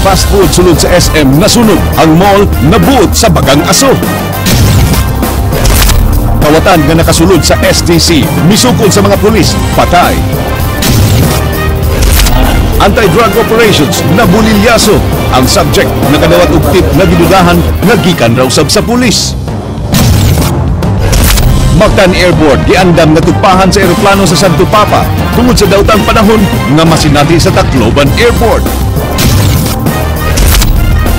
Fast food sulod sa SM nasunog. Ang mall nabuot sa bagang aso. Kawatan nga nakasulod sa STC, misukol sa mga pulis, patay. Anti-drug operations nabulilyaso. Ang subject nakadawat og tip nga gidudahan nga gikan raw sab sa pulis. Mactan Airport giandam nga tugpahan sa eroplano sa Santo Papa tungod sa daotang panahon nga masinati sa Tacloban Airport.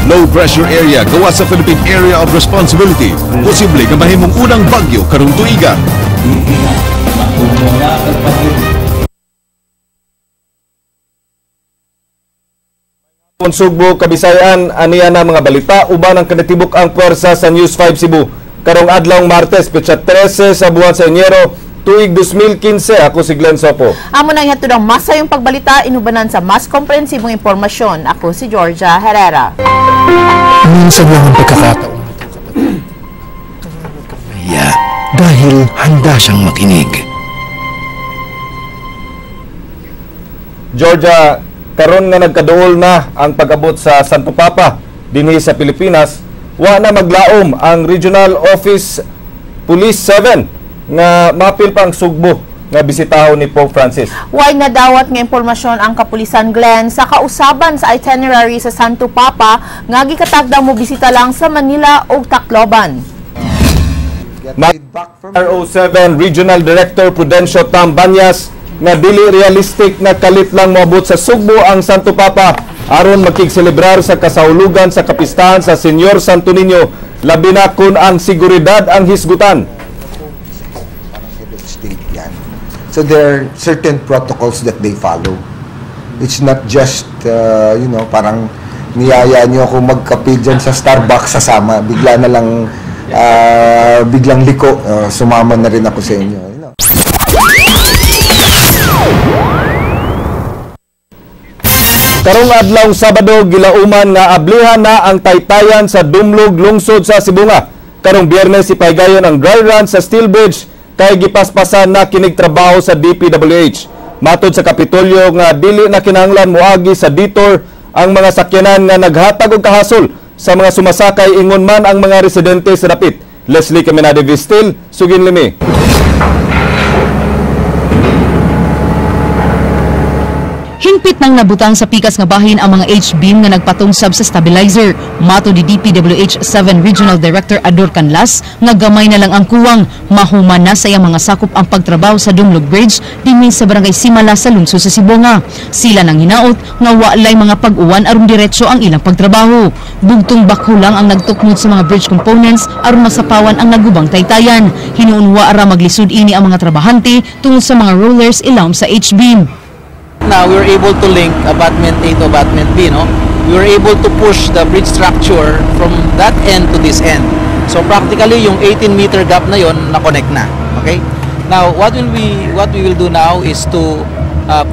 Low pressure area gawa sa Philippine Area of Responsibility. Posible nga mahimong unang bagyo karong tuiga. Sugbo, Kabisayan, aniya na mga balita uban ang kanatibok ang puwersa sa News 5 Cebu. Karong adlawng Martes, petsa 13 sa buwan sa Enero, tuig 2015. Ako si Glenn Sopo. Amo nang ihatod ang masayong pagbalita inubanan sa mas komprehensibong impormasyon. Ako si Georgia Herrera. Minsan lang ang pagkakataon ito, kapatid. Kaya dahil handa siyang makinig. Georgia, karon nga nagkaduol na ang pag-abot sa Santo Papa dinhi sa Pilipinas, wa na maglaom ang Regional Office Police 7 nga mapil pa ang Sugbo nga bisitahon ni Pope Francis. Way nadawat nga impormasyon ang kapulisan, Glenn, sa kausaban sa itinerary sa Santo Papa nga gikatagdang mo bisita lang sa Manila ug Tacloban. RO7 Regional Director Prudencio Tambanyas nga dili realistic nga kalit lang moabot sa Sugbo ang Santo Papa aron makigselebrar sa kasahulugan sa kapistahan sa Señor Santo Niño, labi na kun ang seguridad ang hisgutan. State yan. So there are certain protocols that they follow. It's not just, parang niyaya niyo ako magkape dyan sa Starbucks, sasama. Bigla na lang, biglang liko, sumama na rin ako sa inyo. Karong adlaw Sabado, gilauman nga ablihan na ang taytayan sa Dumlog lungsod sa Sibonga. Karong Biyernes ipahigayon ang dry run sa Steel Bridge kay gipaspasan na kinig trabaho sa DPWH. Matod sa Kapitolyo nga dili na kinahanglan moagi sa detour ang mga sakyanan nga naghatag og kahasol sa mga sumasakay, ingon man ang mga residente sa dapit. Leslie Caminade Vistil, Sugin Limi. Hingpit nang nabutang sa pikas nga bahin ang mga H-beam nga nagpatungsab sa stabilizer. Mato di DPWH 7 Regional Director Ador Canlas nga gamay na lang ang kuwang. Mahuman na sa iyang mga sakop ang pagtrabaho sa Dumlog Bridge dinhi sa Barangay Simala sa lungsod sa Sibonga. Sila nang hinaot nga walay mga pag-uwan aron diretso ang ilang pagtrabaho. Bugtong bakho lang ang nagtukmod sa mga bridge components aron masapawan ang nagubang taytayan. Hinuon wa ra maglisod ini ang mga trabahante tungod sa mga rollers ilawom sa H-beam. Now we were able to link abutment A to abutment B, no? We were able to push the bridge structure from that end to this end. So practically yung 18-meter gap na yon na-connect na. Okay? Now what we will do now is to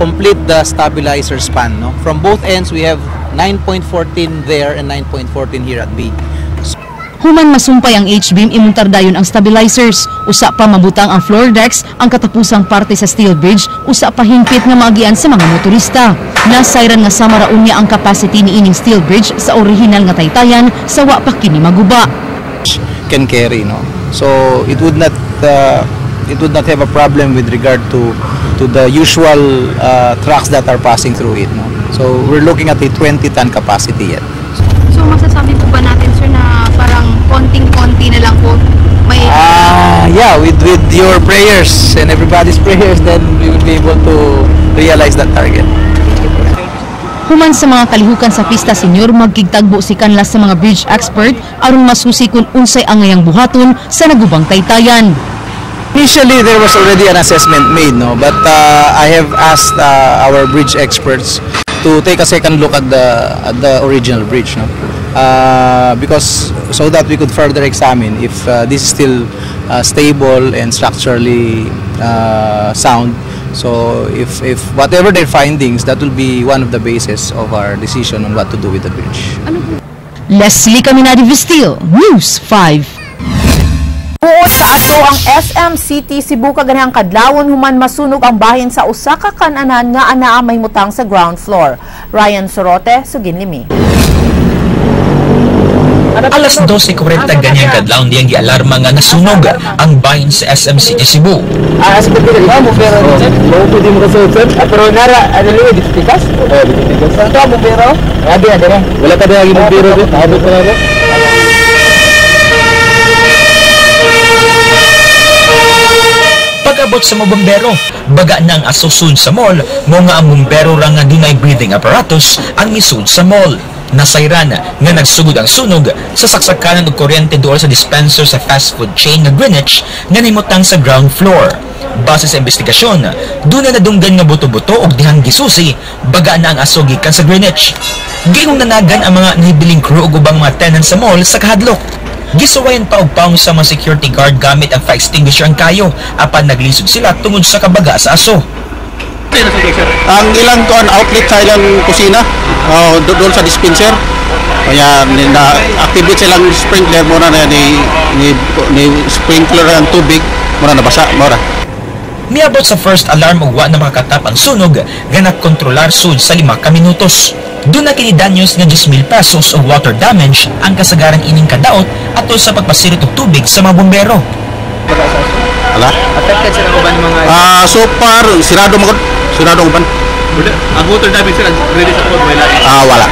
complete the stabilizer span, no? From both ends we have 9.14 there and 9.14 here at B. Human masumpay ang H-beam, imuntar dayon ang stabilizers. Usa pa mabutang ang floor decks, ang katapusang parte sa steel bridge, usa pa hingpit nga maagian sa mga motorista. Nasayran nga sama ra unya ang capacity ni ining steel bridge sa orihinal nga taytayan sa wa pa kini maguba. Can carry, no? So it would not have a problem with regard to the usual trucks that are passing through it, no? So we're looking at a 20-ton capacity yet. So masasabi po ba natin, sir, na parang konting-konti na lang po may Yeah, with your prayers and everybody's prayers, then we will be able to realize that target. Human sa mga kalihukan sa Pista Senior, magkigtagbo si Canlas sa mga bridge expert aron masusi kung unsay angayang buhaton sa nagubang taytayan. Initially, there was already an assessment made, no? But I have asked our bridge experts to take a second look at the original bridge, no? Because so that we could further examine if this is still stable and structurally sound. So if whatever their findings, that will be one of the basis of our decision on what to do with the bridge. Leslie Caminade Vistil, News 5. Buot sa ato ang SM City Cebu kaganhang kadlawon human masunog ang bahin sa usa ka kan-anan nga anaa mahimutang sa ground floor. Ryan Sorote, Suginlimi. Alas 12:40 ganyang kadlawon diyang gialarma nga nasunog ang bahin sa SM City Cebu. Pag-abot sa mga bombero, baga na ang aso sud sa mall, mo nga ang bombero ra nga dunay breathing apparatus ang misud sa mall. Nasayran nga nagsugod ang sunog sa saksakanan og kuryente duol sa dispenser sa fast food chain nga Greenwich nga nahimutang sa ground floor. Base sa investigasyon, doon na nadunggan nga buto-buto og dihang gisusi, baga na ang aso gikan sa Greenwich. Giingong nanagan ang mga nahibiling crew ug ubang mga tenant sa mall sa kahadlok. Gisuwayan pa og paong sa mga security guard gamit ang fire extinguisher ang kayo apan naglisod sila tungod sa kabaga sa aso. Ang ilang kuan outlet sa ilang kusina, oh, doon sa dispenser. Kaya na-activate silang sprinkler muna na ni sprinkler ang tubig muna nabasa mura. Miabot sa first alarm ug wa na makakatap ang sunog nga nakontrolar sud sa 5 ka minutos. Doon na kini danyos nga 10,000 pesos og water damage ang kasagaran ining kadaot atol sa pagpasirot og tubig sa mga bombero. Ala? Affected sila uban mga So far sirado mo sirado uban. Ang water damage sila ready sa pod wala. Wala.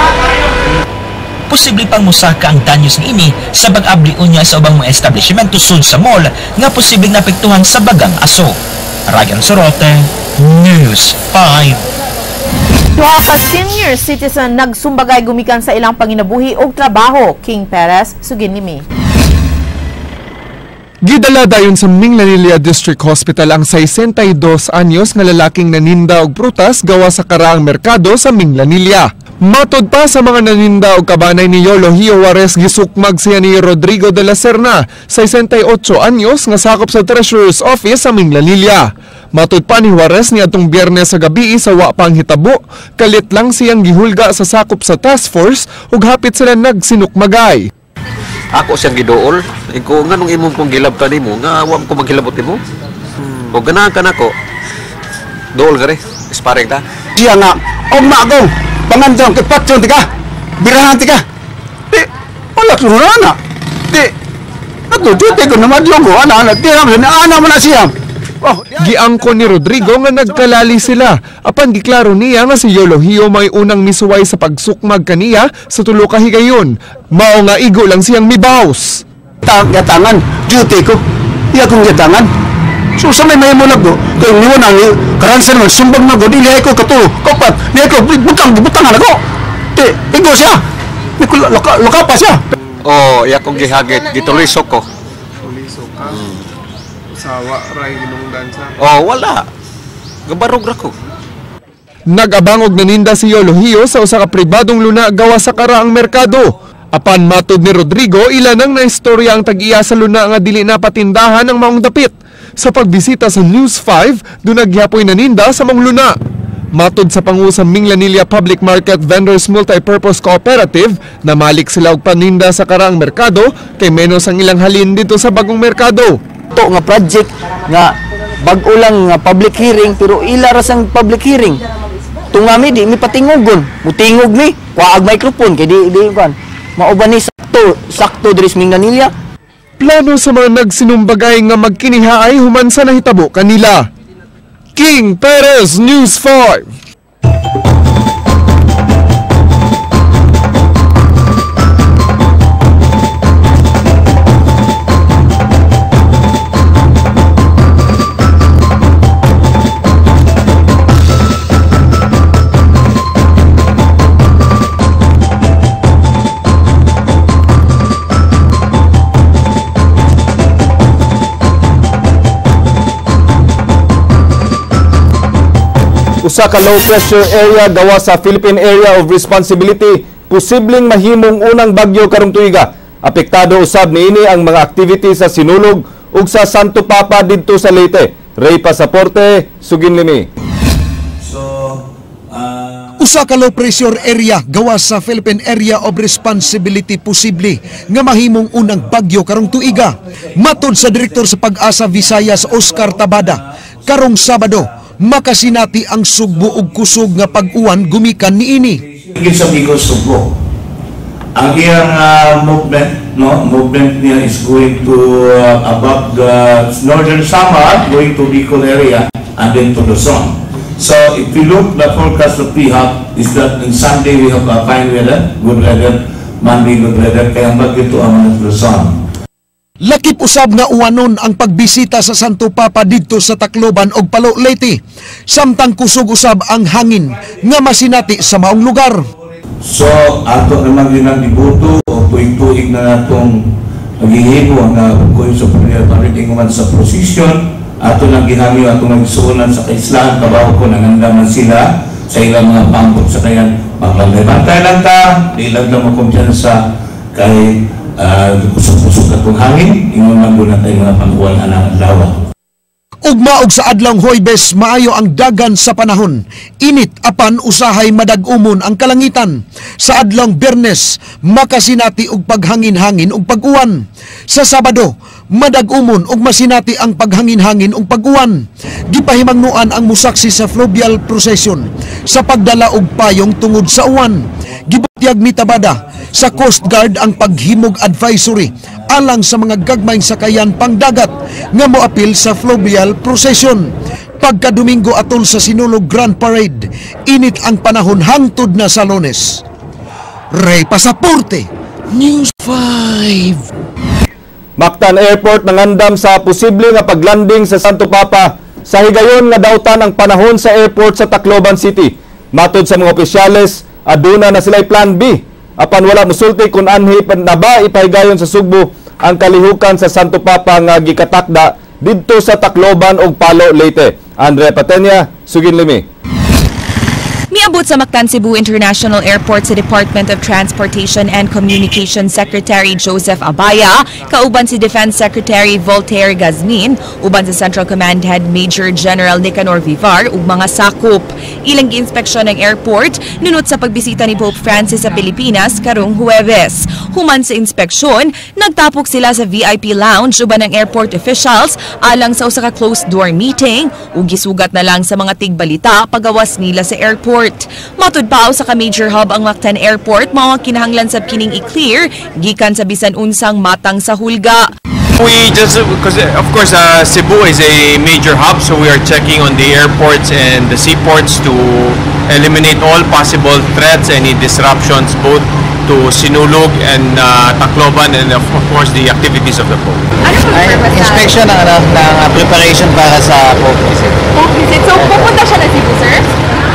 Posible pang musaka ang danyos niini sa pag-abli unya sa ubang mga establishmento sud sa mall nga posibleng naapektuhan sa bagang aso. Ryan Sorote, News 5. Duha ka senior citizen nagsumbagay gumikan sa ilang panginabuhi og trabaho. King Perez, Suginlimi. Gidala dayon sa Minglanilla District Hospital ang 62 anyos nga lalaking naninda og prutas gawa sa karaang merkado sa Minglanilla. Matod pa sa mga naninda og kabanay ni Yolo Hio Juarez, gisukmag siya ni Rodrigo de la Serna, 68 anyos nga sakop sa Treasurer's Office sa Minglanilla. Matod pa ni Juarez niadtong Biyernes sa gabi sa wa pang hitabo, kalit lang siyang gihulga sa sakop sa task force ug hapit sila nagsinukmagay. Ako siyang giduol. Iko nga nung imong kong gilabtan nimo, nga wa ko maghilabot nimo. O ganahan ka nako. Duol gare, sparring ta. Siya nga ugma ko pangandong kay patyon tika. Birahan tika. Di wala ko na. Di ato duty ko naman ko ana ana di na ana mo na siya. Oh, giangko ni Rodrigo nga nagkalali sila. Apan giklaro niya nga si Yolo Hio may unang misuway sa pagsukmag kaniya sa tulo ka higayon. Mao nga igo lang siyang mibaws. Yatangan, duty ko. Iya kong yatangan. So sa may mahimulag ko, kay niwa na karansan man sumbag na ko, dili ko katulo, kapat, niya ko butang butangan ako. Di igo siya. Ni ko luka pa siya. Oh, iya kong gihagit, gitulisok ko. Tulisok ka. Sawa ray ginungdan sa. Oh, wala. Gabarog ra ko. Nag-abang og naninda si Yolo Hio sa usa ka pribadong luna gawa sa karaang merkado. Apan matod ni Rodrigo, ila nang naistorya ang tag-iya sa luna nga dili na patindahan ang maong dapit. Sa pagbisita sa News 5, doon nagyapoy naninda sa maong luna. Matod sa pangusang Minglanilla Public Market Vendors Multipurpose Cooperative, namalik sila og paninda sa karaang merkado kay menos ang ilang halin dito sa bagong merkado. To nga project nga bag-o lang nga public hearing pero ila ra sang public hearing. Tunga mi di mi patingogon, mutingog mi, kuag microphone kay di kan. Mao ba ni sakto sakto diri sa Minglanilla? Plano sa mga nagsinumbagay nga magkinihaay human sa nahitabo kanila. King Perez, News 5. Usa ka low pressure area gawa sa Philippine Area of Responsibility posibleng mahimong unang bagyo karong tuiga. Apektado usab niini ang mga activity sa Sinulog ug sa Santo Papa didto sa Leyte. Ray Pasaporte, Suginlimi. Usa ka low pressure area gawas sa Philippine Area of Responsibility posible nga mahimong unang bagyo karong tuiga. Matod sa direktor sa Pag-asa Visayas, Oscar Tabada, karong Sabado makasinati ang sugbo ug kusog nga pag-uwan gumikan niini. Sa Bicol, Sugbo. Ang iyang movement, no, movement niya is going to above the northern Samar, going to Bicol area, and then to Luzon. So if we look, the forecast that we have is that in Sunday we have a fine weather, good weather, Monday good weather, kaya ang bagyo to ang Luzon. Lakip usab nga uwanon ang pagbisita sa Santo Papa didto sa Tacloban og Palo, Leyte. Samtang kusog usab ang hangin nga masinati sa maong lugar. So ato naman yun ang ibuto o tuig-tuig na natong naghihimo nga kuy sa pagpariting man sa procession, ato nang gihangyo atong nagsuonan sa kaislahan, kabaw ko nangandaman sila sa ilang mga pambot sa kayan magbantay-bantay lang ta, di lang ta makumpiyansa kay kusog-kusog atong hangin, ingon man gud natay mga pangkuan anang adlaw. Ugma og sa adlawng Huwebes, maayo ang dagan sa panahon. Init apan usahay madag-umon ang kalangitan. Sa adlawng Biyernes, makasinati og paghangin-hangin ug pag-uwan. Sa Sabado, madag-umon ug masinati ang paghangin-hangin ug pag-uwan. Gipahimangnuan ang musaksi sa fluvial procession sa pagdala og payong tungod sa uwan. Gibutyag ni Tabada sa Coast Guard ang paghimog advisory alang sa mga gagmayng sakayan pangdagat nga moapil sa fluvial procession. Pagka Domingo atol sa Sinulog Grand Parade, init ang panahon hangtod na sa Lunes. Ray Pasaporte, News 5. Mactan Airport nangandam sa posible nga paglanding sa Santo Papa sa higayon nga dautan ang panahon sa airport sa Tacloban City. Matod sa mga opisyales, aduna na sila'y plan B. Apan wala musulti kung anhi na ba ipahigayon sa Sugbo ang kalihukan sa Santo Papa nga gikatakda didto sa Tacloban ug Palo, Leyte. Andrea Patenya, sugin limi. Miabot sa Mactan Cebu International Airport sa Department of Transportation and Communication Secretary Joseph Abaya, kauban si Defense Secretary Voltaire Gazmin, uban sa Central Command Head Major General Nicanor Vivar ug mga sakop. Ilang giinspeksyon ang airport nunot sa pagbisita ni Pope Francis sa Pilipinas karong Huwebes. Human sa inspeksyon, nagtapok sila sa VIP lounge uban ang airport officials alang sa usa ka closed-door meeting ug gisugat na lang sa mga tigbalita pagawas nila sa airport. Matud pa, usa ka major hub ang Mactan Airport, mao ang kinahanglan sab kining i-clear gikan sa bisan unsang matang sa hulga. We just, because of course Cebu is a major hub, so we are checking on the airports and the seaports to eliminate all possible threats, any disruptions, both to Sinulog and Tacloban, and of course the activities of the Pope. Ay, inspection ng, ano, ng preparation para sa Pope visit. Pope visit. So, pupunta siya na Cebu, sir?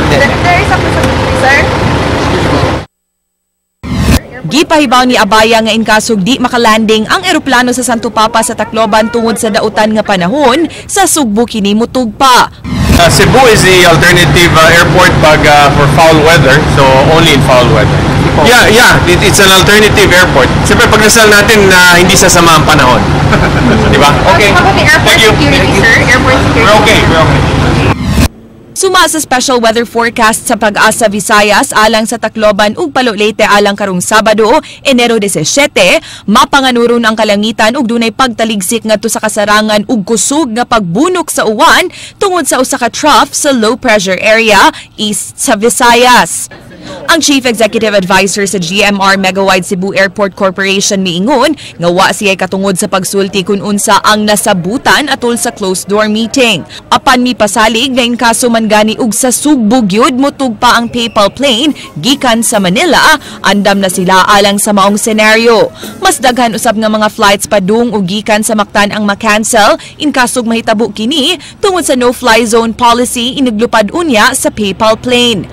There is a possibility, sir? Gipahibaw ni Abaya nga inkasog di makalanding ang eroplano sa Santo Papa sa Tacloban tungod sa dautan nga panahon, sa Sugbo kini mutugpa. Cebu is the alternative airport pag for foul weather, so only in foul weather. Yeah, it's an alternative airport. Siyempre, pagdasal natin na hindi sasama ang panahon. Di ba? Okay. How about the airport Thank you. Security, sir? Airport security. We're okay, we're okay. Suma sa special weather forecast sa Pag-asa Visayas alang sa Tacloban ug Palo, Leyte alang karong Sabado, Enero 17, mapanganuron ang kalangitan ug dunay pagtaligsik ngadto sa kasarangan ug kusog nga pagbunok sa uwan tungod sa usa ka trough sa low pressure area east sa Visayas. Ang Chief Executive Advisor sa GMR Megawide Cebu Airport Corporation miingon nga wa siya katungod sa pagsulti kung unsa ang nasabutan atol sa closed door meeting. Apan mipasalig nga in kaso man gani og sa Sugbo gyud motugpa ang papal plane gikan sa Manila, andam na sila alang sa maong senaryo. Mas daghan usab nga mga flights padung o gikan sa Mactan ang ma-cancel in kasog mahitabo kini tungod sa no-fly zone policy iniglupad unya sa papal plane.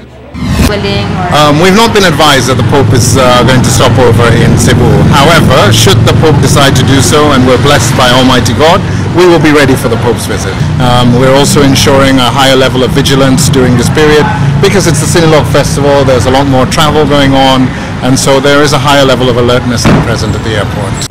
Willing or We've not been advised that the Pope is going to stop over in Cebu. However, should the Pope decide to do so, and we're blessed by Almighty God, we will be ready for the Pope's visit. We're also ensuring a higher level of vigilance during this period because it's the Sinulog Festival, there's a lot more travel going on, and so there is a higher level of alertness at present at the airport.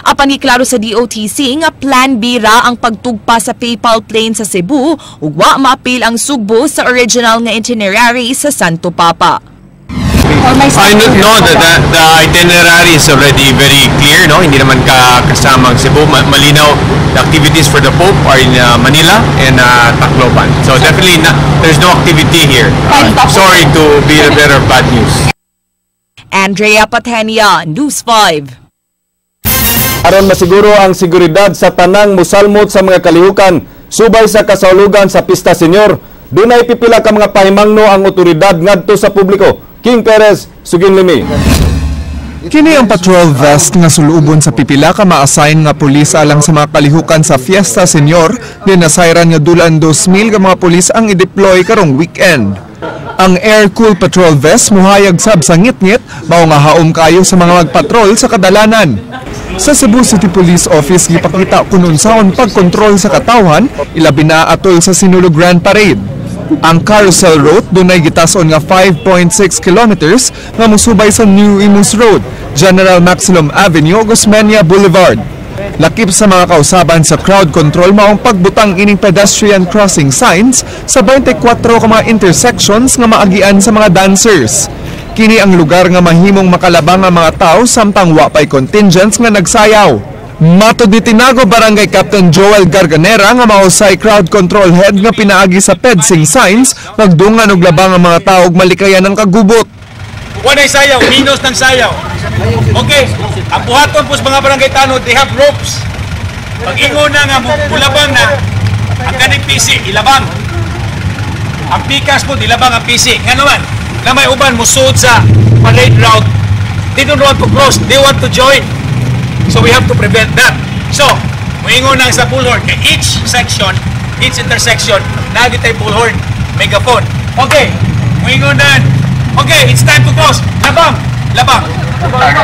Apan giklaro sa DOTC nga Plan B ra ang pagtugpa sa papal plane sa Cebu ug wa maapil ang Sugbo sa original nga itinerary sa Santo Papa. I don't know that the itinerary is already very clear, no? Hindi naman ka kasama ang Cebu. Malinaw, the activities for the Pope are in Manila and Tacloban. So definitely not, there's no activity here. Sorry to be the bearer of bad news. Andrea Patenia, News 5. Aron masiguro ang seguridad sa tanang musalmot sa mga kalihukan subay sa kasaulugan sa Pista Señor, dunay pipila ka mga pahimangno ang otoridad ngadto sa publiko. King Perez, sugin limi. Kini ang patrol vest nga sulubon sa pipila ka ma-assign nga pulis alang sa mga kalihukan sa Fiesta Señor, ni nasayran nga dulaan 2,000 ka mga pulis ang i-deploy karong weekend. Ang Air Cool Patrol Vest muhayag sab sa ngitngit, mao nga haom kayo sa mga magpatrol sa kadalanan. Sa Cebu City Police Office, gipakita kung unsaon pagkontrol sa katawhan, ilabi na atol sa Sinulog Grand Parade. Ang Carousel Route dunay gitason nga 5.6 kilometers nga musubay sa New Imus Road, General Maximum Avenue ug Osmeña Boulevard. Lakip sa mga kausaban sa crowd control maong pagbutang ining pedestrian crossing signs sa 24 ka mga intersections nga maagian sa mga dancers. Kini ang lugar nga mahimong makalabang ang mga tao samtang wa pay contingents nga nagsayaw. Matod ni Tinago Barangay Captain Joel Garganera nga mausay crowd control head nga pinaagi sa pedsing signs, magdungan og labang ang mga tao ug malikayan ang kagubot. Walay sayaw, minus ng sayaw. Okay, ang buhaton po sa mga barangay tanod, they have ropes. Pag ingon na nga, mulabang na, ang kaning PC, ilabang. Ang pikas po, ilabang ang PC. Nga naman, na may uban, musuod sa parade route, they don't want to cross, they want to join. So we have to prevent that. So, muingon na sa bullhorn, kay each section, each intersection, naa gyud tay bullhorn, megaphone. Okay, muingon na. Okay, it's time to cross. Labang! Labang! Labang!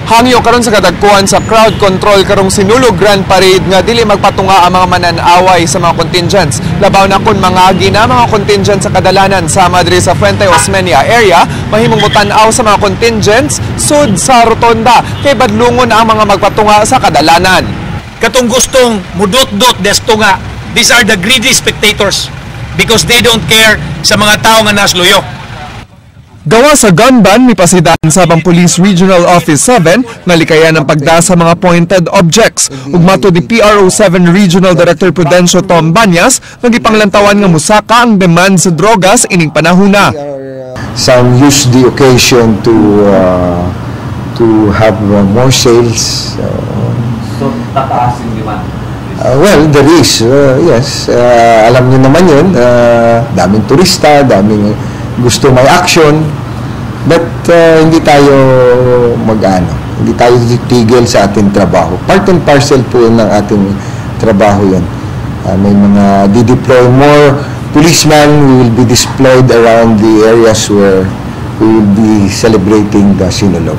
Hangyo karon sa kadagkuan sa crowd control karong Sinulog Grand Parade nga dili magpatunga ang mga manan-away sa mga contingents. Labaw na kun mangagi na mga contingents sa kadalanan sa Madrid sa Fuente Osmeña area, mahimong motan-aw sa mga contingents sud sa rotonda kay badlungon ang mga magpatunga sa kadalanan. Katong gustong mudot-dot desto nga, these are the greedy spectators because they don't care sa mga tao nga nasluyo. Gawa sa gun ban, mipasidan sa ang Police Regional Office 7 nga likayan ang pagda sa mga pointed objects. Ug matud ni PRO 7 Regional Director Prudencio Tom Banyas, nga gipanglantawan nga musaka ang demand sa drogas ining panahuna. Some use the occasion to have more sales. So, tataas yung demand? Well, there is, yes. Alam niyo naman yun, daming turista, daming gusto may action. But hindi tayo mag-ano, hindi tayo titigil sa ating trabaho. Part and parcel po ng ating trabaho yun. May mga di-deploy more policemen will be deployed around the areas where we will be celebrating the Sinulog.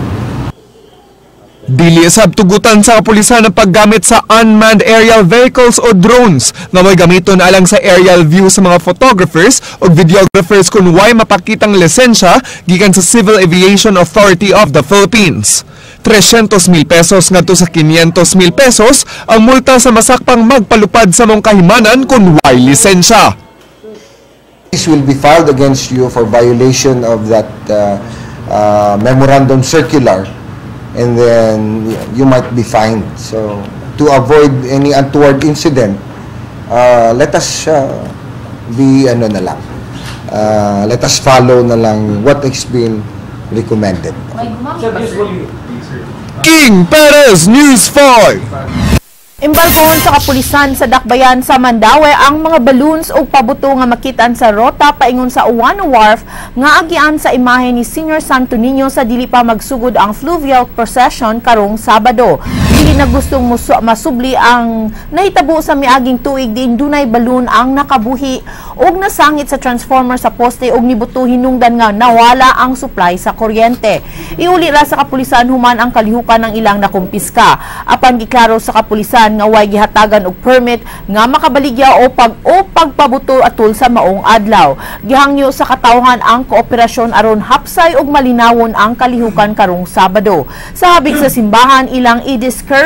Dili sab tugutan sa kapulisan ang paggamit sa unmanned aerial vehicles o drones nga mo'y gamiton alang sa aerial view sa mga photographers o videographers kung way mapakitang lisensya gikan sa Civil Aviation Authority of the Philippines. 300,000 pesos ngadto sa 500,000 pesos ang multa sa masakpang magpalupad sa mong kahimanan kung way lisensya. This will be filed against you for violation of that memorandum circular, and then you might be fined. So, to avoid any untoward incident, let us be ano na lang. Let us follow na lang what has been recommended. King Perez, News 5. Embargohon sa kapulisan sa Dakbayan sa Mandaue ang mga balloons o pabuto nga makitaan sa rota paingon sa Ouano Wharf nga agian sa imahe ni Senior Santo Niño sa dili pa magsugod ang fluvial procession karong Sabado. Dili na gustong masubli ang nahitabo sa miaging tuig diin dunay balon ang nakabuhi og nasangit sa transformer sa poste og nibuto hinungdan nga nawala ang supply sa kuryente. Iuli ra sa kapulisan human ang kalihukan ng ilang nakumpiska. Apan giklaro sa kapulisan nga way gihatagan og permit nga makabaligya o pagpabuto atul sa maong adlaw. Gihangyo sa katawhan ang kooperasyon aron hapsay og malinawon ang kalihukan karong Sabado. Sa habig sa simbahan ilang i-discourage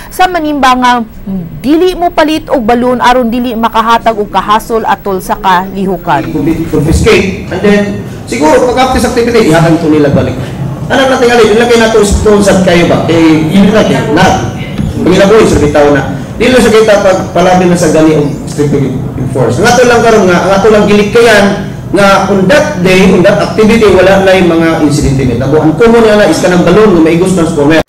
sa manimba nga dili mo palit og balon aron dili makahatag og kahasol atol sa kalihukan. Confiscate and then siguro pag after sa activity ihatag to nila balik. Ano na tingali nila kay nato sad kayo ba kay yun na kay na pangilaboy sa bitaw na dili sa kita pag palabi na sa gani og strict enforce. Ang ato lang karon nga ang ato lang gilikayan nga on that day on that activity wala na yung mga insidente nitabo. Ang common nga na is kanang balon nga maigos transformer.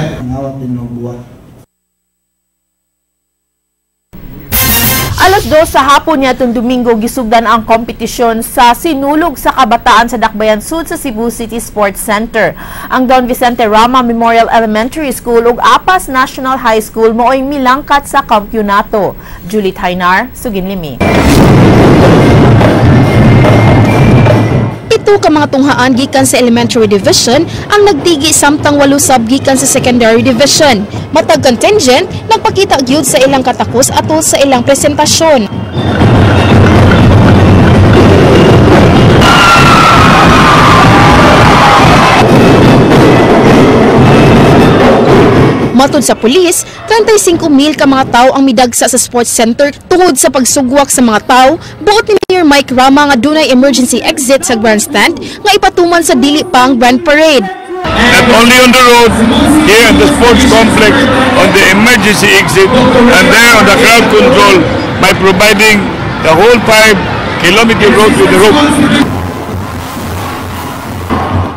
Alas 2 sa hapon niya itong Domingo, gisugdan ang kompetisyon sa Sinulog sa Kabataan sa Dakbayan Sud sa Cebu City Sports Center. Ang Don Vicente Rama Memorial Elementary School ug Apas National High School mooy milangkat sa kampyonato. Julie Tainar, Suginlimi. Pito ka mga tunghaan gikan sa elementary division ang nagtigi samtang 8 sab gikan sa secondary division. Matag contingent nagpakita gyud sa ilang katakos atol sa ilang presentasyon. Matod sa pulis, 35,000 ka mga tao ang midagsa sa sports center tungod sa pagsugwak sa mga tao. Buot ni Mayor Mike Rama nga dunay emergency exit sa grandstand nga ipatuman sa dili pa ang grand parade. Not only on the road, here at the sports complex, on the emergency exit, and there on the crowd control by providing the whole 5-kilometer road with the rope.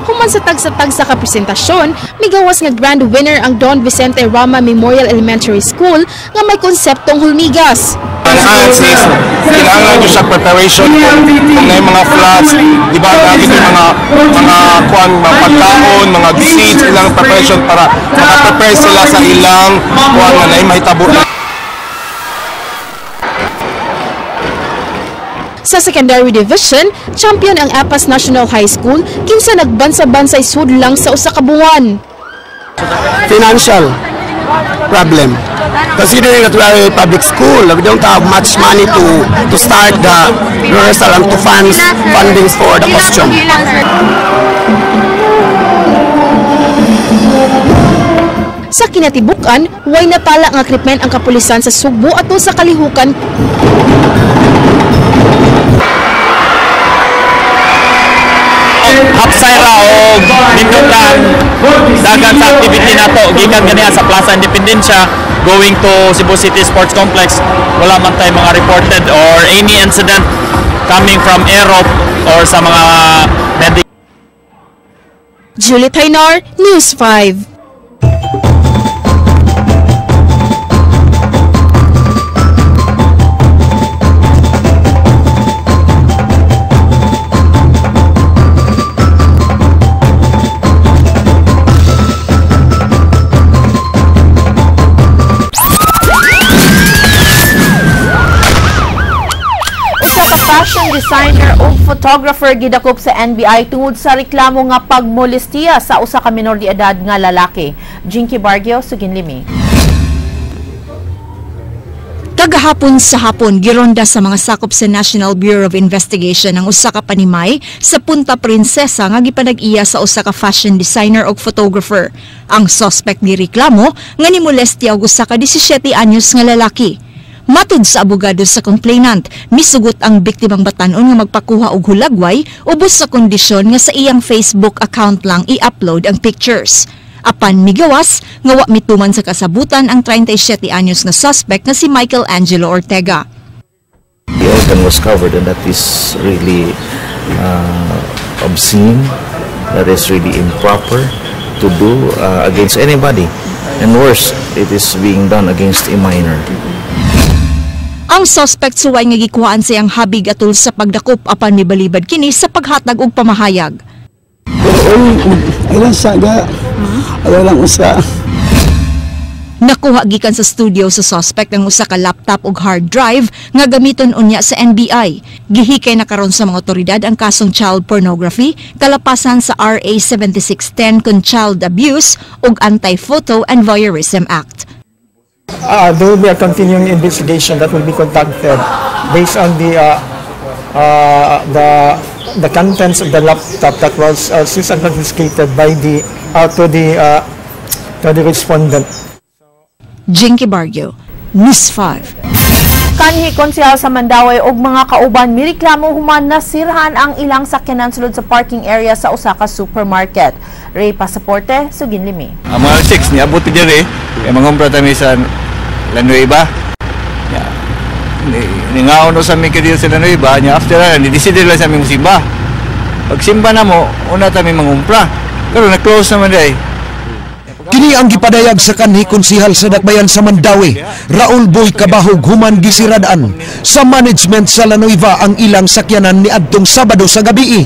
Human sa tagsa-tagsa ka presentasyon, migawas nga grand winner ang Don Vicente Rama Memorial Elementary School nga may konseptong hulmigas. Ang is kailangan nyo sa preparation kung na yung mga floods, di ba, lagi yung mga kuan, mga pagkaon, mga seeds, ilang preparation para makaprepare sila sa ilang kuan nga na mahitabo na. Sa secondary division, champion ang Apas National High School kinsa nagbansa-bansay sudlang sa usa ka buwan. Financial problem. Considering that we are a public school, we don't have much money to start the rehearsal and to fundings for the costume. Sa kinatibukan, way natala nga krimen ang kapulisan sa Sugbo ato sa kalihukan. Hapsay ra og nindot ra dagan sa activity nato gikan ganiha sa Plaza Independencia going to Cebu City Sports Complex. Wala man tay mga reported or any incident coming from Europe or sa mga medic. Julie Tainar, News 5. Fashion designer o photographer gidakop sa NBI tungod sa reklamo nga pagmolestiya sa usa ka minor de edad nga lalaki. Jinky Bargio, Suginlimi. Kagahapon sa hapon, gironda sa mga sakop sa National Bureau of Investigation ang usa ka panimay sa Punta Princesa nga gipanag-iya sa usa ka fashion designer og photographer. Ang suspect gireklamo nga nimolestiya og usa ka 17 anyos nga lalaki. Matud sa abogado sa complainant, misugot ang biktimang batan-on nga magpakuha og hulagway ubos sa kondisyon nga sa iyang Facebook account lang i-upload ang pictures. Apan migawas nga wa mituman sa kasabutan ang 37 anyos nga suspect nga si Michael Angelo Ortega. The organ was covered and that is really obscene, that is really improper to do against anybody. And worse, it is being done against a minor. Ang suspect suway nga gikuhaan sa iyang habig atul sa pagdakop apan mibalibad kini sa paghatag og pamahayag. Ilang saga, ayaw lang usa. Nakuha gikan sa studio sa suspect ang usa ka laptop ug hard drive nga gamiton unya sa NBI. Gihikay na karon sa mga otoridad ang kasong child pornography, kalapasan sa RA 7610 kon child abuse ug Anti-Photo and Voyeurism Act. There will be a continuing investigation that will be conducted based on the contents of the laptop that was seized and confiscated by the to the respondent. Jinky Barrio, News 5. Kanhi konsehal sa Mandaue og mga kauban mireklamo human nasirhan ang ilang sakyanan sulod sa parking area sa usa ka supermarket. Ray Pasaporte, sugin limi. Ang mga 6 niabot diri, kay mangumpra ta mi sa La Nueva. Ya. Ningaon no sa mi kay sa La Nueva, nya after na ni decide lang sa mi simba. Pag simba na mo, una ta mi mangumpra. Pero na-close naman day. Kini ang gipadayag sa kanhi konsihal sa Dakbayan sa Mandaue, Raul Boy Cabahug, human gisiradan sa management sa La Nueva ang ilang sakyanan ni adtong Sabado sa gabii.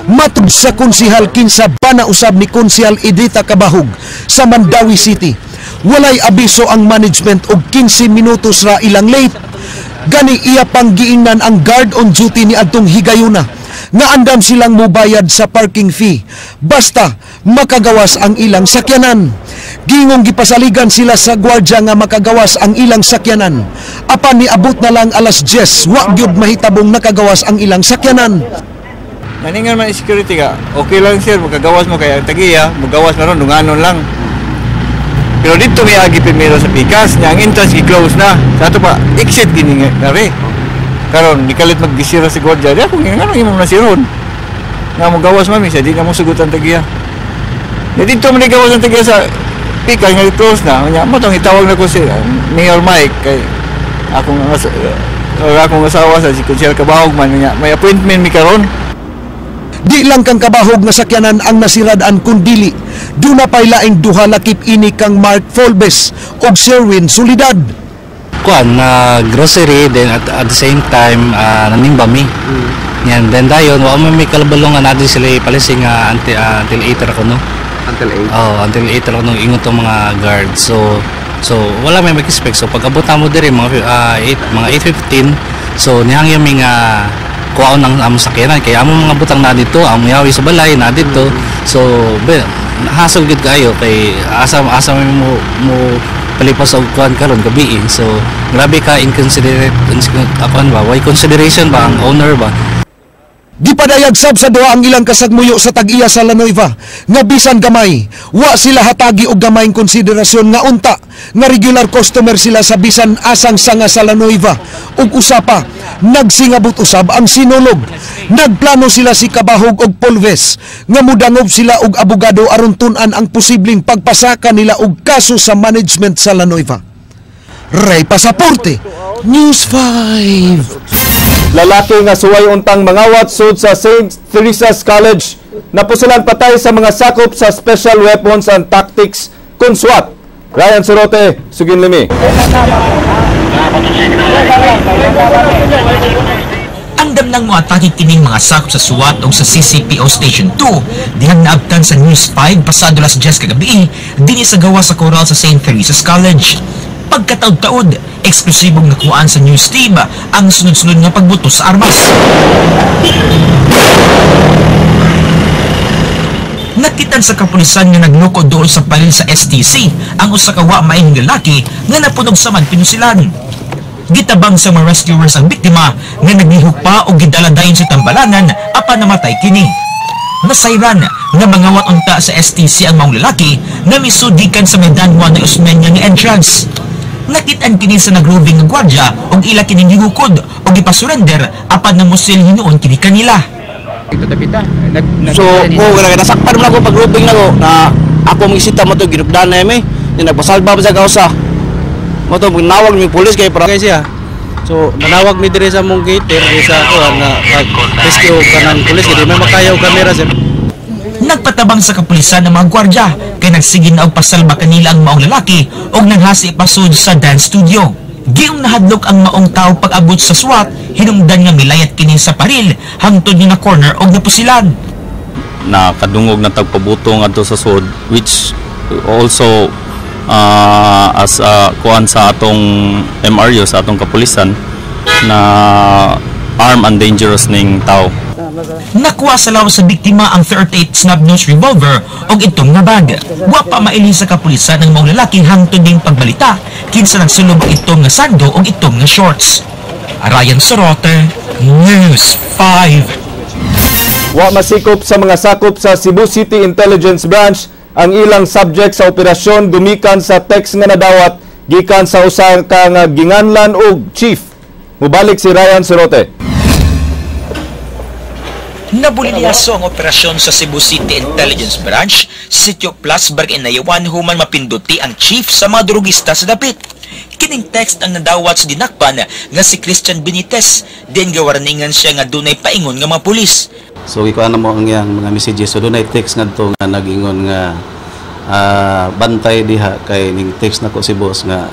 Matud sa konsihal, kinsa bana usab ni Konsihal Edita Cabahug sa Mandaue City, walay abiso ang management og 15 minutos ra ilang late. Gani iya pang giingnan ang guard on duty ni adtong higayuna nga andam silang mubayad sa parking fee basta makagawas ang ilang sakyanan. Gingong gipasaligan sila sa gwardya nga makagawas ang ilang sakyanan. Apan niabot na lang alas 10, wa gyud mahitabong nakagawas ang ilang sakyanan. Naningan man security ka, okay lang sir, makagawas mo kay ang tagiya, magawas na ron, dunganon lang. Pero dito may agi primero sa pikas, niya ang entrance i-close na. Sa ato pa, exit gini nga rin. Karon nikalit maggisira si gwardya, di ako nga nganong imong nasiron. Nga mo gawas mami, sa di na mo sugutan tagiya. Nya dito man gawas ang tagiya sa pikas nga i-close na. Nya mo tong itawag na ko si Mayor Mike kay akong asawa sa si Konsehal Cabahug man nya may appointment mi karon. Di lang kang Kabahog nga sakyanan ang nasiradan kundili duna pay laing duha lakip ini kang Mark Folbes og Sherwin Solidad. Kuan na grocery then at the same time nanimba mi. Yan then dayon wa man may kalabalongan natin sila ipalising until 8 ra kuno. Until 8. Oh, until 8 ra kuno ingon tong mga guards. So wala may mag-expect. So pag abot namo diri mga 8, mga 8:15, so nihangyo mi nga kuwaon ang among sakyanan kay among mga butang na dito, ang yawi sa balay na dito. So hasol gid kayo kay asa asa may mo palipas og kuan karon gabi eh. So grabe ka inconsiderate akuan ba, why consideration ba ang owner ba. Gipadayag sab sa duha ang ilang kasagmuyo sa tag-iya sa La Nueva nga bisan gamay, wa sila hatagi og gamayng konsiderasyon nga unta nga regular customer sila sa bisan asang sanga sa La Nueva. Ug usa pa, nagsingabot usab ang sinulog. Nagplano sila si Cabahug og Polves nga mudangob sila og abogado aron tun-an ang posibleng pagpasaka nila og kaso sa management sa La Nueva. Ray Pasaporte, News 5. Lalaki nga suway untang mangawat sud sa St. Teresa's College napusulan patay sa mga sakop sa Special Weapons and Tactics kun SWAT. Ryan Sorote, sugin limi. Andam nang moatake kining mga sakop sa SWAT o sa CCPO Station 2 dihang naabtan sa News 5 pasado las 10 kagabi dinhi sa gawa sa koral sa St. Teresa's College. Pagkataod-taod, eksklusibong nakuhaan sa news team ang sunod-sunod nga pagbuto sa armas. Nakitan sa kapulisan nga nagnuko doon sa palil sa STC ang usa ka wa maayong lalaki nga napunog sa pinusilan. Gitabang sa mga rescuers ang biktima nga naglihok pa o gidala dayon sa tambalangan apan namatay kini. Nasayran nga mangawat unta sa STC ang maong lalaki nga misudikan sa may Don Juan de Osmeña nga entrance. Nakitaan kini sa nagrobing nga gwardya og ila kining gihukod og gipasurrender apan namusil hinuon kini kanila. So, ko nasakpan man ako pag roving nako na ako mangisita mo to ginugdan na mi. Ni nagpasalba pa sa kausa. Mo to nawag mi pulis kay para siya. So nanawag mi diri sa mong gate diri sa kuan na rescue kanang pulis kay di may makayaw kamera sir. Nagpatabang sa kapulisan ng mga gwardya kay nagsigin na og pasalba kanila ang maong lalaki og nanghasi pasud sa dance studio. Giong nahadlok ang maong tao pag-abot sa SWAT, hinungdan nga milayat kini sa paril hangtod nga na corner og napusilan. Nakadungog na tagpabuto ngadto sa sud, which also As kuan sa atong MRU, sa atong kapulisan na armed and dangerous ning tao. Nakuha sa lawas sa biktima ang 38 snub-nose revolver og itom nga bag. Wa pa mailhin sa kapulisan ang maong lalaki hangtod ning pagbalita kinsa nagsulob og itom nga sando og itom nga shorts. Ryan Sorote, News 5. Wa masikop sa mga sakop sa Cebu City Intelligence Branch ang ilang subject sa operasyon gumikan sa text nga nadawat gikan sa usa ka nga ginganlan og chief. Mubalik si Ryan Sorote. Nabulilyaso ang operasyon sa Cebu City Intelligence Branch sa Sitio Plus, Barangay Inayawan human mapinduti ang chief sa mga drugista sa dapit. Kining text ang nadawat sa dinakpan nga si Christian Benitez, din gawarningan siya nga dunay paingon nga mga pulis. So gikuan na mo ang iyang mga messages. So dunay text ngadto nga nag-ingon nga bantay diha kay ning text nako si boss nga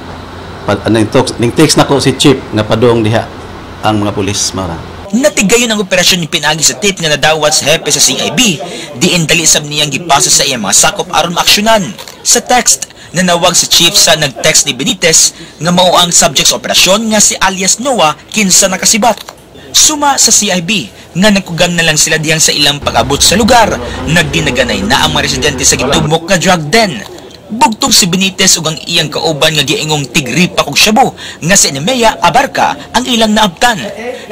ning text nako si chief nga padung diha ang mga pulis mara. Natigayon ang operasyon ni pinagi sa tip nga nadawat sa hepe sa CIB, diin dali sab niyang gipasa sa iyang mga sakop aron maaksyonan. Sa text, nanawag si chief sa nag-text ni Benitez nga mao ang subject sa operasyon nga si alias Noah kinsa nakasibat. Suma sa CIB nga nagkugan na lang sila diyang sa ilang pag-abot sa lugar, nagdinaganay na ang mga residente sa gitubok nga drug den. Bugtong si Benitez ug ang iyang kauban nga giingong tigripak og shabu nga si Nemea Abarca ang ilang naabtan.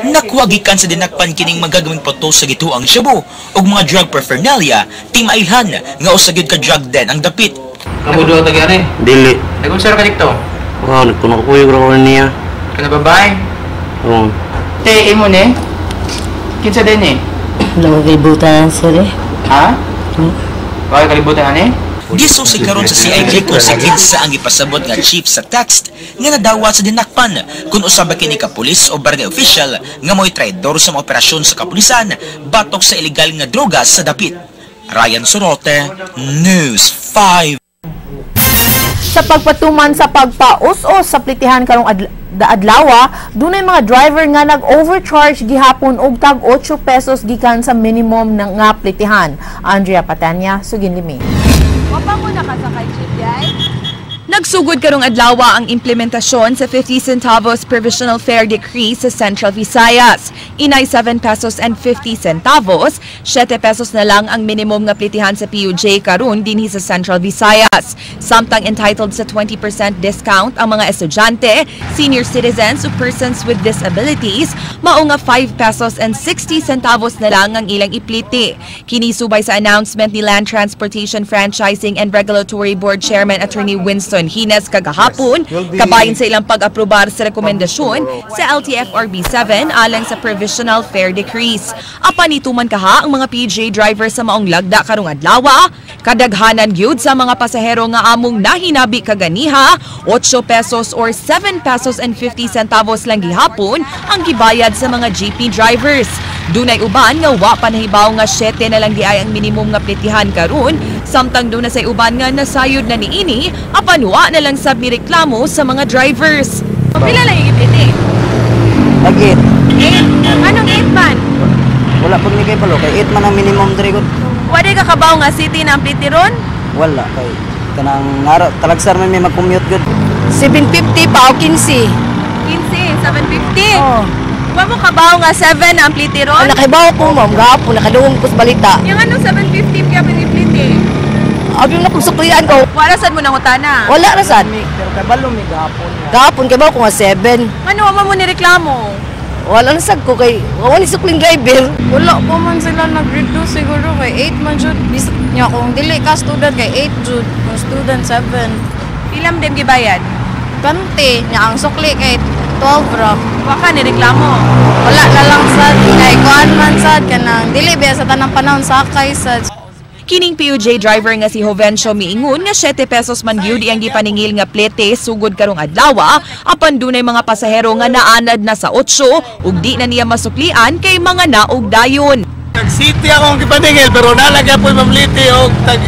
Nakuha gikan sa dinakpan kining magagawing poto sa gituang shabu ug mga drug paraphernalia, timailhan nga usa gyud ka drug den ang dapit. Kamu duha tagi ani? Dili. Nagunsa ra ka dito? Wow, nagpuno-kuyog ra ko niya. Kana babae? Oo. Te imo ni? Kinsa din ni? Nangalibutan sir eh. Ha? Bakit kalibutan ani? Gisusi karon sa CIB kung si kinsa ang gipasabot nga chief sa text nga nadawat sa dinakpan kung usa ba kini ka pulis o barangay official nga mo'y traidor sa mga operasyon sa kapulisan batok sa ilegal nga droga sa dapit. Ryan Sorote, News 5. Sa pagpatuman sa pagpaus-os sa plitihan karong adlawa, dunay mga driver nga nag-overcharge gihapon og tag 8 pesos gikan sa minimum ng nga plitihan. Andrea Patanya, sugin limi. Nagsugod karong adlawa ang implementasyon sa 50 centavos provisional fare decree sa Central Visayas. Inay 7 pesos and 50 centavos, 7 pesos na lang ang minimum nga plitihan sa PUJ karon dinhi sa Central Visayas. Samtang entitled sa 20% discount ang mga estudyante, senior citizens ug persons with disabilities, mao nga 5 pesos and 60 centavos na lang ang ilang ipliti. Kini subay sa announcement ni Land Transportation Franchising and Regulatory Board Chairman Attorney Winston Hines kagahapon, kabahin sa ilang pag-aprobar sa rekomendasyon sa LTFRB 7 alang sa provisional fare decrease. Apan ituman kaha ang mga PJ driver sa maong lagda karong adlawa, kadaghanan gyud sa mga pasahero nga among nahinabi kaganiha, 8 pesos or 7 pesos and 50 centavos lang gihapon ang gibayad sa mga jeepney drivers. Dunay uban nga wa pa nahibaw nga 7 na lang diay ang minimum nga plitihan karon, samtang duna say uban nga nasayod na niini apan wa na lang sab mireklamo sa mga drivers. Pila lang yung ipliti? Nag-8. 8? Anong 8 man? Wala pud mi kay palo kay 8 man ang minimum diri gud. Wa di ka kabaw nga city na ang pliti ron? Wala kay kanang naro talagsar man mi mag-commute gud. 750 pa o 15. 15, 750. Oh. Wa mo kabaw nga 7 na ang pliti ron? Ay, nakabaw ko ma'am, gahapon nakadungog ko sa balita. Yung anong 750 kaya pinipliti? Abi na kung suklian ko. Wala sad mo nangutana? Wala ra sad. Pero kabalo mi gahapon. Gahapon kay ko nga 7. Ano wa mo ni reklamo? Wala na sad ko kay wa ni sukling driver. Wala po man sila nag-reduce siguro kay 8 man jud. Bisag nya kung dili ka student kay 8 jud, kung student 7. Pila man dem gibayad? 20 nya ang sukli kay 12 ra. Wa ka ni reklamo. Wala na lang sad kay kuan man sad kanang dili biya sa tanang panahon sakay sad. Kining PUJ driver nga si Jovencio miingon nga 7 pesos man gyud iyang gipaningil nga plete sugod karong adlawa apan dunay mga pasahero nga naanad na sa 8 ug di na niya masuklian kay mga naog dayon. Tag city akong gipaningil pero nalagya po'y mamliti og tag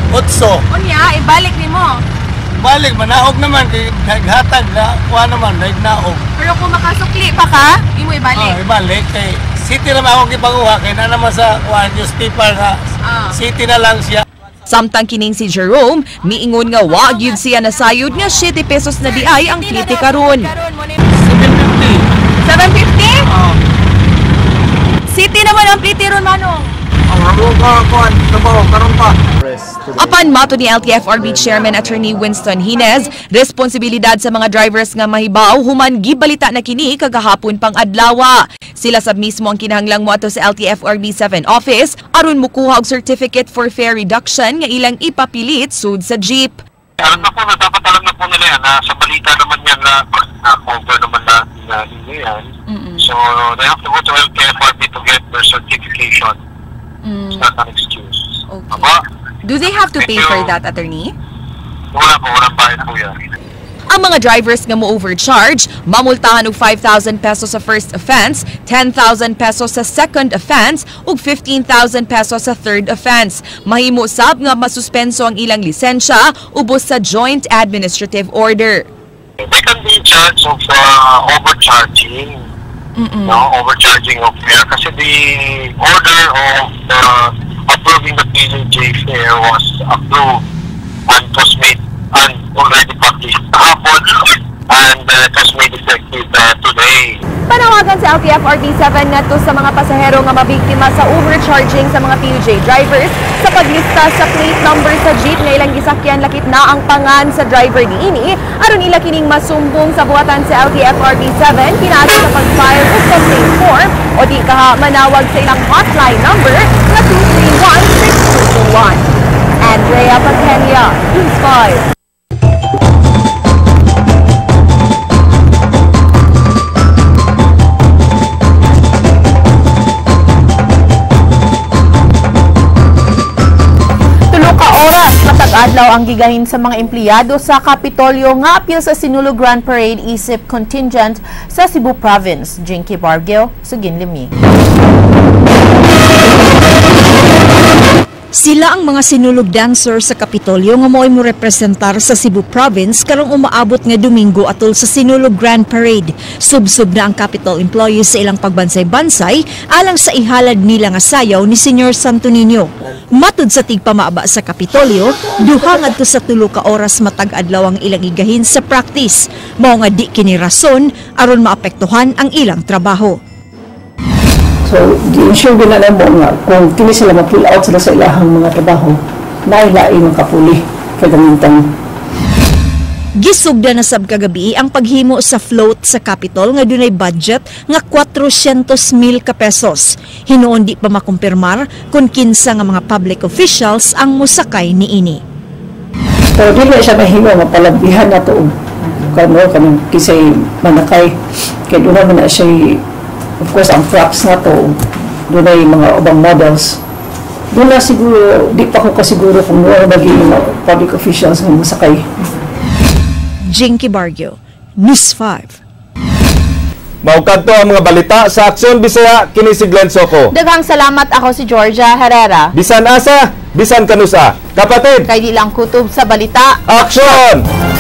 8. Unya ibalik nimo. Balik manaog naman kay naghatag na kuha naman nagnaog. Pero kung makasukli pa ka, imo ibalik. Oh, ibalik kay city naman akong gipanguha kay na naman sa kuha newspaper nga city na lang siya. Samtang kining si Jerome, miingon nga wa gyud siya nasayod nga 7 pesos na diay ang plite karon. 750. 750? Oh. City naman ang plite ron manong. Apan mato ni LTFRB Chairman Attorney Winston Ginez, responsibilidad sa mga drivers nga mahibaw human gibalita na kini kagahapon pang adlawa. Sila sab mismo ang kinahanglang moadto sa LTFRB 7 office aron mukuha og certificate for fare reduction nga ilang ipapilit sud sa jeep. Alam na po na dapat alam na po nila yan. Sa balita naman yan na cover naman na ninyo yan. So they have to go to LTFRB to get their certification. It's not an excuse. Okay. Aba, Do they have to pay for that, attorney? Wala po, walang bayad po yan. Ang mga drivers nga mo-overcharge, mamultahan og 5,000 pesos sa first offense, 10,000 pesos sa second offense, ug 15,000 pesos sa third offense. Mahimo sab nga masuspenso ang ilang lisensya ubos sa joint administrative order. They can be charged of overcharging. No, overcharging of fare. Kasi the order of the approving the PUJ fare was approved and was made and already published kahapon and it was made effective today. Panawagan sa LTFRB 7 ngadto sa mga pasahero nga mabiktima sa overcharging sa mga PUJ drivers sa paglista sa plate number sa jeep nga ilang gisakyan lakip na ang pangan sa driver niini aron ila kining masumbong sa buhatan sa LTFRB 7 pinaagi sa pag-file og complaint form o di kaha manawag sa ilang hotline number nga 231-6221. Andrea Patenia, News 5. Adlaw ang gigahin sa mga empleyado sa Kapitolyo nga apil sa Sinulog Grand Parade isip contingent sa Cebu Province. Jinky Bargeo, Sugin Limi. Sila ang mga sinulog dancer sa Kapitolyo nga mo'y mo representar sa Cebu Province karong umaabot nga Domingo atol sa Sinulog Grand Parade. Subsub na ang Capitol employees sa ilang pagbansay-bansay alang sa ihalad nila nga sayaw ni Senyor Santo Niño. Matud sa tigpamaaba sa Kapitolyo, duha ngadto sa 3 ka oras matag adlaw ang ilang igahin sa practice. Mao nga di kini rason aron maapektuhan ang ilang trabaho. So, gi-ensure din na mo nga kung kini sila ma-pull out sila sa ilahang mga trabaho, nailain ang kapuli for the meantime. Gisugda na sab kagabi ang paghimo sa float sa Capitol nga dunay budget nga 400,000 ka pesos. Hinuon di pa makumpirmar kung kinsa nga mga public officials ang mosakay niini. Pero dili siya mahimo mapalambihan na to kano kanang kisay manakay kay doon man na siya. Of course, ang props na to, doon ay mga ubang models. Doon na siguro, di pa ko kasiguro kung noon magiging public officials ng masakay. Jinky Bargio, News 5. Maukadto ang mga balita sa Aksyon Bisaya, kini si Glenn Soco. Daghang salamat, ako si Georgia Herrera. Bisan asa, bisan kanusa. Kapatid, kay di lang kutob sa balita. Aksyon!